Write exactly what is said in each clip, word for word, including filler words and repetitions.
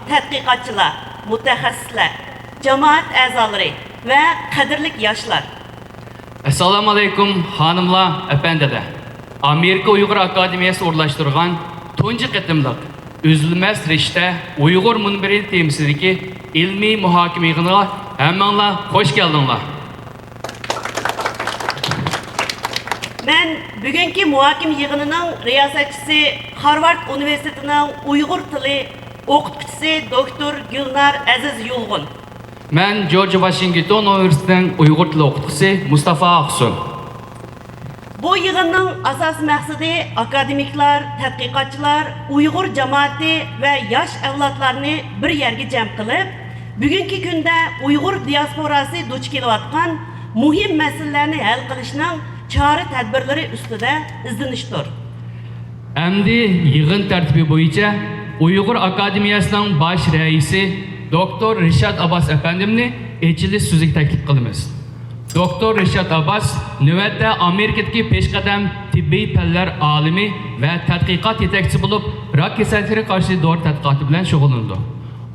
تەتقىقاتچىلار، مۇتەخەسسىسلەر، جامائەت ئەزالىرى ۋە قەدىرلىك ياشلار! ئەسسالامۇئەلەيكۇم، خانىملار، ئەپەندىلەر! ئامېرىكا ئۇيغۇر ئاكادېمىيەسى ئورۇنلاشتۇرغان تۇنجى قېتىملىق ئۈزۈلمەس رىشتە ئۇيغۇر مۇنبىرى تېمىسىدىكى ئىلمىي مۇھاكىمە يىغىنىغا ھەممىڭلار خۇش كەلدىڭلار! مەن بۈگۈنكى مۇھاكىمە يىغىنىنىڭ رىياسەتچىسى، خارۋارد ئۇنىۋېرسىتېتىنىڭ ئۇيغۇر تىلى ئوقۇتقۇچىسى دوكتور گۈلنار ئەزىز يۇلغۇن. مەن جورج ۋاشىنگتون ئۇنىۋېرسىتېتىنىڭ ئۇيغۇر تىلى ئوقۇتقۇچىسى مۇستافا ئاقسۇ. بۇ يىغىننىڭ ئاساسىي مەقسىتى ئاكادېمىكلار، تەتقىقاتچىلار، ئۇيغۇر جامائىتى ۋە ياش ئەۋلادلارنى بىر يەرگە جەم قىلىپ، بۈگۈنكى كۈندە ئۇيغۇر دىياسپوراسى دۇچ كېلىۋاتقان مۇھىم مەسىلىلەرنى ھەل قىلىشنىڭ چارە-تەدبىرلىرى ئۈستىدە ئىزدىنىشتۇر. ئەمدى يىغىن تەرتىپى بويىچە ئۇيغۇر ئاكادېمىيەسىنىڭ باش رەئىسى دوكتور رىشات ئابباس ئەپەندىمنى ئېچىلىش سۆزىگە تەكلىپ قىلىمىز. دوكتور رىشات ئابباس نۆۋەتتە ئامېرىكىدىكى پېشقەدەم تېببىي پەنلەر ئالىمى ۋە تەتقىقات يېتەكچىسى بولۇپ، راك كېسەللىكىگە قارشى دورا تەتقىقاتى بىلەن شۇغۇللىنىدۇ.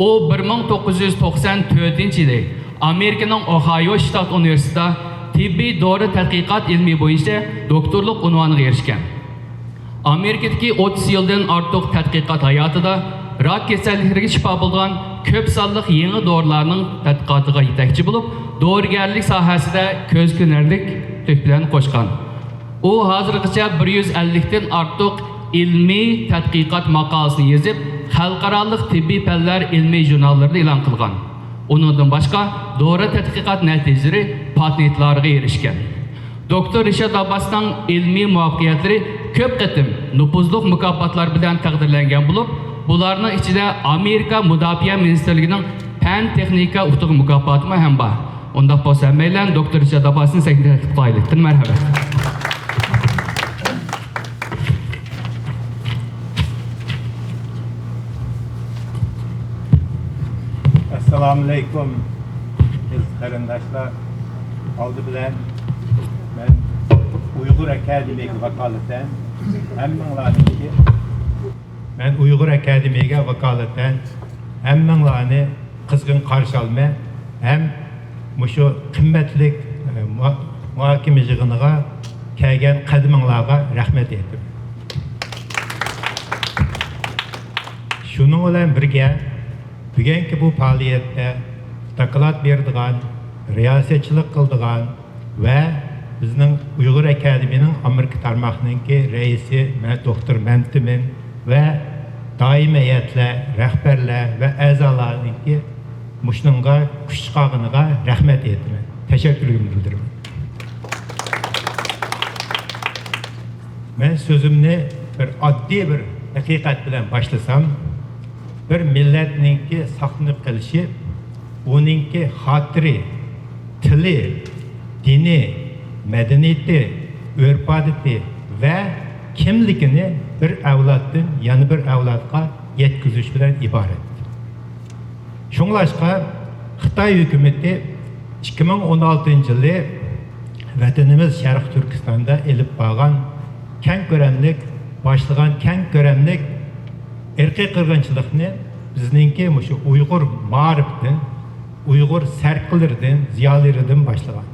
ئۇ بىر مىڭ توققۇز يۈز توقسان تۆتىنچى يىلى ئامېرىكىنىڭ ئوھايو شتات ئۇنىۋېرسىتېتىدا تېببىي دورا تەتقىقات ئىلمى بويىچە دوكتورلۇق ئۇنۋانىغا ئېرىشكەن. ئامېرىكىدىكى ئوتتۇز يىلدىن ئارتۇق تەتقىقات ھاياتىدا راك كېسەللىكلىرىگە شىپا بولىدىغان كۆپ سانلىق يېڭى دورىلارنىڭ تەتقىقاتىغا يېتەكچى بولۇپ، دورىگەرلىك ساھەسىدە كۆز كۆرەرلىك تۆھپىلەرنى قوشقان. ئۇ ھازىرغىچە بىر يۈز ئەللىكتىن ئارتۇق ئىلمىي تەتقىقات ماقالىسىنى يېزىپ، خەلقئارالىق تېببىي پەنلەر ئىلمىي ژۇرناللىرىدا ئېلان قىلغان. ئۇنىڭدىن باشقا، دورا تەتقىقات نەتىجىلىرى پاتېنتلارغا ئېرىشكەن. دوكتور رىشات ئابباسنىڭ ئىلمىي مۇۋەپپەقىيەتلىرى كۆپ قېتىم نوپۇزلۇق مۇكاپاتلار بىلەن تەقدىرلەنگەن بولۇپ، بۇلارنىڭ ئىچىدە ئامېرىكا مۇداپىئە مىنىستىرلىكىنىڭ پەن تېخنىكا ئۇتۇقى مۇكاپاتىمۇ ھەم بار. ئۇنداق بولسا، ھەممەيلەن دوكتور رىشات ئابباسنى سەھنىگە تەكلىپ قىلايلى. چىن مەرھەمەت. ئەسسالامۇئەلەيكۇم، ئەزىز قېرىنداشلار. ئالدى بىلەن مەن ئۇيغۇر ئاكادېمىيىگە ۋاكالىتەن ھەممىڭلارنىڭكى، مەن ئۇيغۇر ئاكادېمىيىگە ۋاكالىتەن ھەممىڭلارنى قىزغىن قارشى ئالىمەن ھەم مۇشۇ قىممەتلىك، ئە، مۇ-، مۇھاكىمە يىغىنىغا كەلگەن قەدىمىڭلارغا رەھمەت ئېيتىمەن. شۇنىڭ بىلەن بىرگە، بۈگۈنكى بۇ پائالىيەتتە دوكلات بېرىدىغان، رىياسەتچىلىك قىلىدىغان ۋە بىزنىڭ ئۇيغۇر ئاكادېمىيىنىڭ ئامېرىكا تارماقىنىڭكى رەئىسى مە-، دوكتور مەمتىمىن ۋە دائىمىي ھەيئەتلەر، رەھبەرلەر ۋە ئەزالارنىڭكى مۇشۇنىڭغا كۈچ چىقارغىنىغا رەھمەت ئېيتىمەن، تەشەككۈرلىرىمنى بىلدۈرىمەن. مەن سۆزۈمنى بىر ئاددىي بىر ھەقىقەت بىلەن باشلىسام، بىر مىللەتنىڭكى ساقلىنىپ قېلىشى، ئۇنىڭكى خاتىرى، تىلى، دىنى، مەدەنىيىتى، ئۆرپ-ئادىتى ۋە كىملىكىنى بىر ئەۋلادتىن يەنە بىر ئەۋلادقا يەتكۈزۈش بىلەن ئىبارەت. شۇڭلاشقا، خىتاي ھۆكۈمىتى ئىككى مىڭ ئون ئالتىنچى يىلى ۋەتىنىمىز شەرقىي تۈركىستاندا ئېلىپ بارغان كەڭ كۆلەملىك، باشلىغان كەڭ كۆلەملىك ئىرقىي قىرغىنچىلىقنى بىزنىڭكى مۇشۇ ئۇيغۇر مائارىپتىن، ئۇيغۇر سەرخىللىرىدىن، زىيالىيلىرىدىن باشلىغان.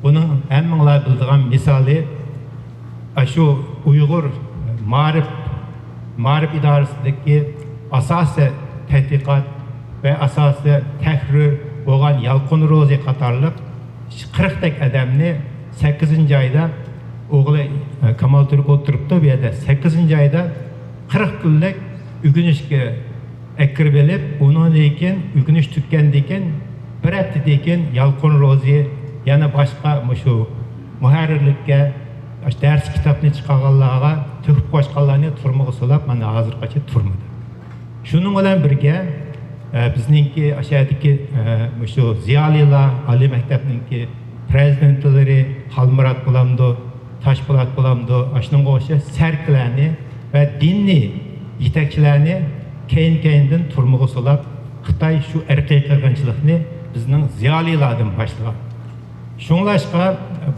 بۇنىڭ ھەممىڭلار بىلىدىغان مىسالى، ئاشۇ ئۇيغۇر مائارىپ، مائارىپ ئىدارىسىدىكى ئاساسىي تەتقىقات ۋە ئاساسىي تەھرىر بولغان يالقۇن روزى قاتارلىق قىرىقتەك ئادەمنى سەككىزىنچى ئايدا، ئوغلى، ئە، كامال تۈرك ئولتۇرۇپتۇ بۇ يەردە، سەككىزىنچى ئايدا قىرىق كۈنلۈك ئۆگىنىشكە ئەكىرىپ ئېلىپ، ئۇنىڭدىن كېيىن ئۆگىنىش تۈگىگەندىن كېيىن، بىر ھەپتىدىن كېيىن يالقۇن روزى يەنە باشقا مۇشۇ مۇھەررىرلىككە، دەرس كىتابنى چىقارغانلارغا تۆھپە قوشقانلارنى تۈرمىگە سولاپ، مانا ھازىرغىچە تۈرمىدە. شۇنىڭ بىلەن بىرگە، ئە، بىزنىڭكى ئاشۇ يەردىكى، ئە، مۇشۇ زىيالىيلار، ئالىي مەكتەپنىڭكى پىرېزىدېنتلىرى، خالمۇرات بولامدۇ، تاشپولات بولامدۇ، ئاشۇنىڭغا ئوخشاش سەركىلەرنى ۋە دىنىي يېتەكچىلەرنى كەينى-كەينىدىن تۈرمىگە سولاپ، خىتاي شۇ ئىرقىي قىرغىنچىلىقنى بىزنىڭ زىيالىيلاردىن باشلىغان. شۇڭلاشقا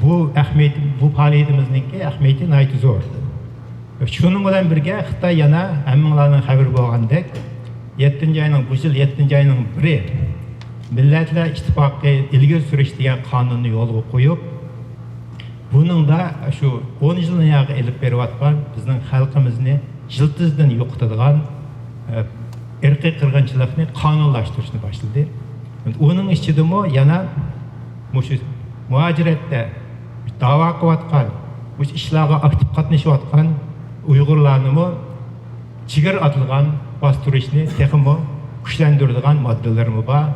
بۇ ئەھمىيىتى، بۇ پائالىيىتىمىزنىڭكى ئەھمىيىتى ناھايىتى زور. شۇنىڭ بىلەن بىرگە، خىتاي يەنە ھەممىڭلارنىڭ خەۋىرى بولغاندەك، يەتتىنچى ئاينىڭ، بۇ يىل يەتتىنچى ئاينىڭ بىرى مىللەتلەر ئىتتىپاقى ئىلگىرى سۈرۈش دېگەن قانۇننى يولغا قويۇپ، بۇنىڭدا شۇ ئون يىلنى ياقى ئېلىپ بېرىۋاتقان بىزنىڭ خەلقىمىزنى يىلتىزىدىن يوقىتىدىغان، ئە، ئىرقىي قىرغىنچىلىقنى قانۇنلاشتۇرۇشنى باشلىدى. ئۇنىڭ ئىچىدىمۇ يەنە مۇشۇ مۇھاجىرەتتە داۋا قىلىۋاتقان، مۇشۇ ئىشلارغا ئاكتىپ قاتنىشىۋاتقان ئۇيغۇرلارنىمۇ چېگرا ئاتلىغان باستۇرۇشنى تېخىمۇ كۈچلەندۈرىدىغان ماددىلىرىمۇ بار.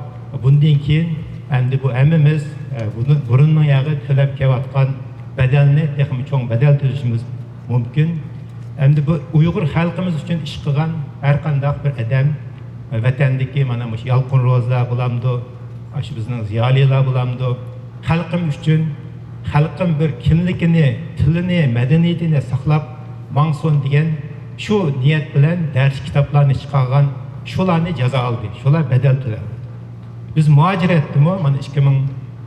بۇندىن كېيىن ئەمدى بۇ ھەممىمىز، ئە، بۇنى بۇرۇننىڭ ياقى تۆلەپ كېلىۋاتقان بەدەلنى تېخىمۇ چوڭ بەدەل تۆلىشىمىز مۇمكىن. ئەمدى بۇ ئۇيغۇر خەلقىمىز ئۈچۈن ئىش قىلغان ھەر قانداق بىر ئادەم، ۋەتەندىكى مانا مۇشۇ يالقۇن روزىلار بولامدۇ، ئاشۇ بىزنىڭ زىيالىيلار بولامدۇ، خەلقىم ئۈچۈن، خەلقىم بىر كىملىكىنى، تىلىنى، مەدەنىيىتىنى ساقلاپ ماڭسۇن دېگەن شۇ نىيەت بىلەن دەرس كىتابلارنى چىقارغان شۇلارنى جازا ئالدى، شۇلار بەدەل تۆلەپ. بىز مۇھاجىرەتتىمۇ، مانا، ئىككى مىڭ،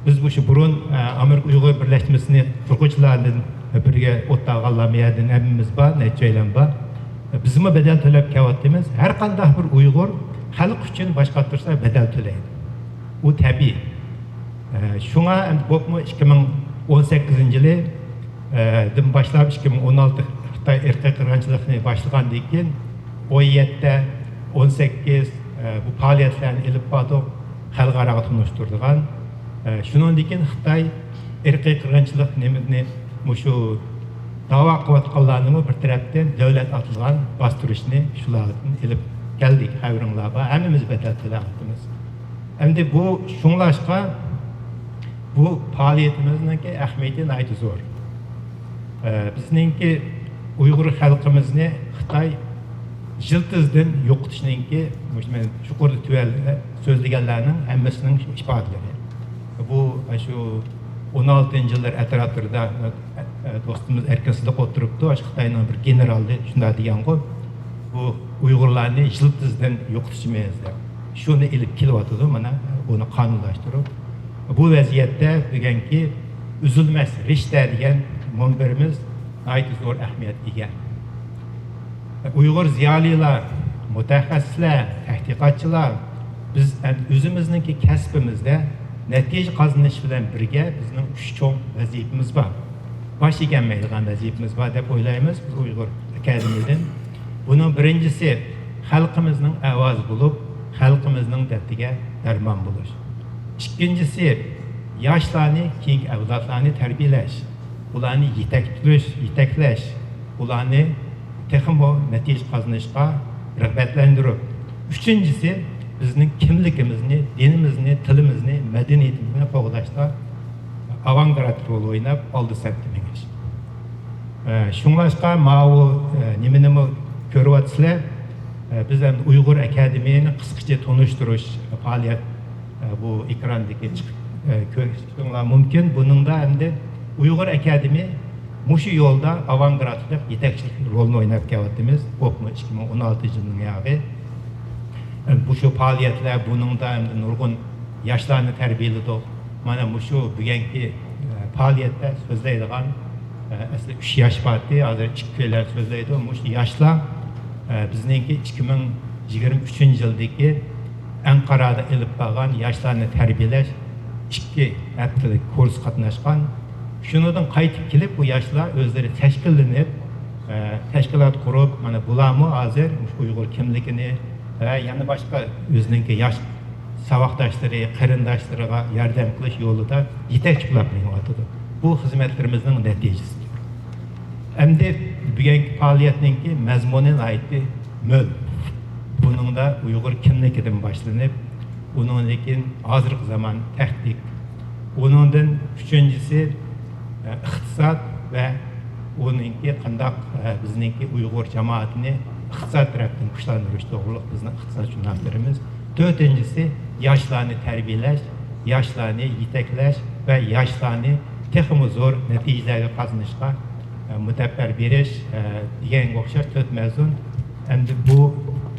بىز مۇشۇ بۇرۇن، ئە، ئامېرىكا ئۇيغۇر بىرلەشمىسىنى قۇرغۇچىلاردىن بىرگە ئولتۇرغانلار، مۇ يەردىن ھەممىمىز بار، نەچچە ئايلام بار. بىزمۇ بەدەل تۆلەپ كېلىۋاتىمىز. ھەر قانداق بىر ئۇيغۇر خەلق ئۈچۈن باش قاتۇرسا بەدەل تۆلەيدۇ. ئۇ تەبىئىي. ئە، شۇڭا ئەمدى بولۇپمۇ ئىككى مىڭ ئون سەككىزىنچى يىلى، ئە، دىن باشلاپ ئىككى مىڭ ئون ئالتە خىتاي ئىرقىي قىرغىنچىلىقنى باشلىغاندىن كېيىن ئون يەتتە، ئون سەككىز، ئە، بۇ پائالىيەتلەرنى ئېلىپ باردۇق، خەلقئاراغا تونۇشتۇرىدىغان. ئە، شۇنىڭدىن كېيىن خىتاي ئىرقىي قىرغىنچىلىق نېمىنى، مۇشۇ داۋا قىلىۋاتقانلارنىمۇ بىر تەرەپتىن دۆلەت ئاتلىغان باستۇرۇشنى شۇلاردىن ئېلىپ كەلدۇق. خەۋىرىڭلار بار، ھەممىمىز بەدەل تۆلەۋاتىمىز. ئەمدى بۇ شۇڭلاشقا بۇ پائالىيىتىمىزنىڭكى ئەھمىيىتى ناھايىتى زور. ئە، بىزنىڭكى ئۇيغۇر خەلقىمىزنى خىتاي يىلتىزىدىن يوقىتىشنىڭكى، مۇشۇ مەن يۇقىرىدا تۆۋەندە سۆزلىگەنلەرنىڭ ھەممىسىنىڭ ئىپادىلىرى. بۇ، شۇ ئون ئالتىنچى يىللار ئەتراپلىرىدا، ئە، دوستىمىز ئەركىن سىدىق ئولتۇرۇپتۇ، ئاشۇ خىتاينىڭ بىر گېنېرالى شۇنداق دېگەنغۇ، بۇ ئۇيغۇرلارنى يىلتىزىدىن يوقىتىشىمىز دەپ. شۇنى ئېلىپ كېلىۋاتىدۇ، مانا، بۇنى قانۇنلاشتۇرۇپ. بۇ ۋەزىيەتتە بۈگۈنكى ئۈزۈلمەس رىشتە دېگەن مۇنبىرىمىز ناھايىتى زور ئەھمىيەتكە ئىگە. ئۇيغۇر زىيالىيلار، مۇتەخەسسىسلەر، تەتقىقاتچىلار، بىز ئۆزىمىزنىڭكى كەسپىمىزدە نەتىجە قازىنىش بىلەن بىرگە بىزنىڭ ئۈچ چوڭ ۋەزىپىمىز بار. باش ئېگەلمەيدىغان ۋەزىپىمىز بار دەپ ئويلايمىز بىز ئۇيغۇر ئاكادېمىيىدىن. بۇنىڭ بىرىنچىسى، خەلقىمىزنىڭ ئاۋازى بولۇپ، خەلقىمىزنىڭ دەردىگە دەرمان بولۇش. ئىككىنچىسى، ياشلارنى، كېيىنكى ئەۋلادلارنى تەربىيەلەش، ئۇلارنى يېتەكلەش، يېتەكلەش، ئۇلارنى تېخىمۇ نەتىجە قازىنىشقا رىغبەتلەندۈرۈپ، ئۈچىنچىسى، بىزنىڭ كىملىكىمىزنى، دىنىمىزنى، تىلىمىزنى، مەدەنىيىتىمىزنى قوغداشتا ئاۋانگارت رول ئويناپ، ئالدى سەپتە مېڭىش. ئە، شۇڭلاشقا ماۋۇ، ئە، نېمىنىمۇ كۆرۈۋاتىسىلەر. ئە، بىز ئەمدى ئۇيغۇر ئاكادېمىيىنى قىسقىچە تونۇشتۇرۇش پائالىيەت، ئە، بۇ ئېكراندىكى چىقىپ، ئە، كۆرۈشۈڭلار مۇمكىن. بۇنىڭدا ئەمدى ئۇيغۇر ئاكادېمىيە مۇشۇ يولدا ئاۋانگارتلىق، يېتەكچىلىك رولىنى ئويناپ كېلىۋاتىمىز. بولۇپمۇ ئىككى مىڭ ئون ئالتىنچى يىلنىڭ ياغى. ئە، بۇ شۇ پائالىيەتلەر، بۇنىڭدا ئەمدى نۇرغۇن ياشلارنى تەربىيەلىدۇق. مانا مۇشۇ بۈگۈنكى، ئە، پائالىيەتتە سۆزلەيدىغان، ئە، ئەسلى ئۈچ ياش بارتى، ھازىر ئىككىلەر سۆزلەيدۇ. مۇشۇ ياشلار، ئە، بىزنىڭكى ئىككى مىڭ يىگىرمە ئۈچىنچى يىلدىكى ئەنقارادا ئېلىپ بارغان ياشلارنى تەربىيەلەش ئىككى ھەپتىلىك كۇرس قاتناشقان. شۇنىڭدىن قايتىپ كېلىپ، بۇ ياشلار ئۆزلىرى تەشكىللىنىپ، ئە، تەشكىلات قۇرۇپ، مانا بۇلارمۇ ھازىر مۇشۇ ئۇيغۇر كىملىكىنى ۋە يەنە باشقا ئۆزىنىڭكى ياش ساۋاقداشلىرى، قېرىنداشلىرىغا ياردەم قىلىش يولىدا يېتەكچى بولۇپ مېڭىۋاتىدۇ. بۇ خىزمەتلىرىمىزنىڭ نەتىجىسى. ئەمدى بۈگۈنكى پائالىيەتنىڭكى مەزمۇنى ناھايىتى مول. بۇنىڭدا ئۇيغۇر كىملىكىدىن باشلىنىپ، ئۇنىڭدىن كېيىن ھازىرقى زامان تەھدىت، ئۇنىڭدىن ئۈچىنچىسى، ئىقتىساد ۋە ئۇنىڭكى قانداق، بىزنىڭكى ئۇيغۇر جامائىتىنى ئىقتىساد تەرەپتىن كۈچلەندۈرۈش توغرۇلۇق بىزنىڭ ئىقتىساد شۇناملىرىمىز. تۆتىنچىسى، ياشلارنى تەربىيەلەش، ياشلارنى يېتەكلەش ۋە ياشلارنى تېخىمۇ زور نەتىجىلەرگە قازىنىشقا، مۇدەپپەر بېرىش، دېگەنگە ئوخشاش تۆت مەزمۇن. ئەمدى بۇ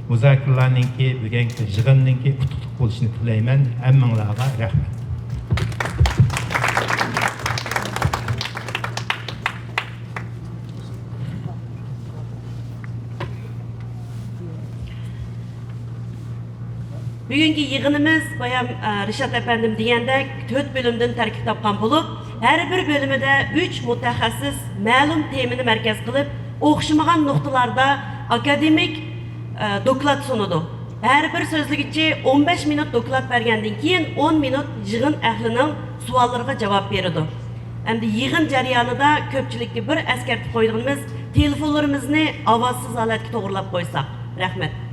مۇزاكىرىلەرنىڭكى، بۈگۈنكى يىغىننىڭكى ئۇتۇقلۇق بولۇشىنى تىلەيمەن. ھەممىڭلارغا رەھمەت. بۈگۈنكى يىغىنىمىز بايام، ئە، رىشات ئەپەندىم دېگەندەك، تۆت بۆلۈمدىن تەركىب تاپقان بولۇپ، ھەر بىر بۆلۈمىدە ئۈچ مۇتەخەسسىس مەلۇم تېمىنى مەركەز قىلىپ، ئوخشىمىغان نۇقتىلاردا ئاكادېمىك، ئە، دوكلات سۇنىدۇ. ھەر بىر سۆزلىگۈچى ئون بەش مىنۇت دوكلات بەرگەندىن كېيىن، ئون مىنۇت يىغىن ئەھلىنىڭ سوئاللىرىغا جاۋاب بېرىدۇ. ئەمدى يىغىن جەريانىدا كۆپچىلىككە بىر ئەسكەرتىپ قويىدىغىنىمىز، تېلېفونلىرىمىزنى ئاۋازسىز ھالەتكە توغرىلاپ قويساق. رەھمەت.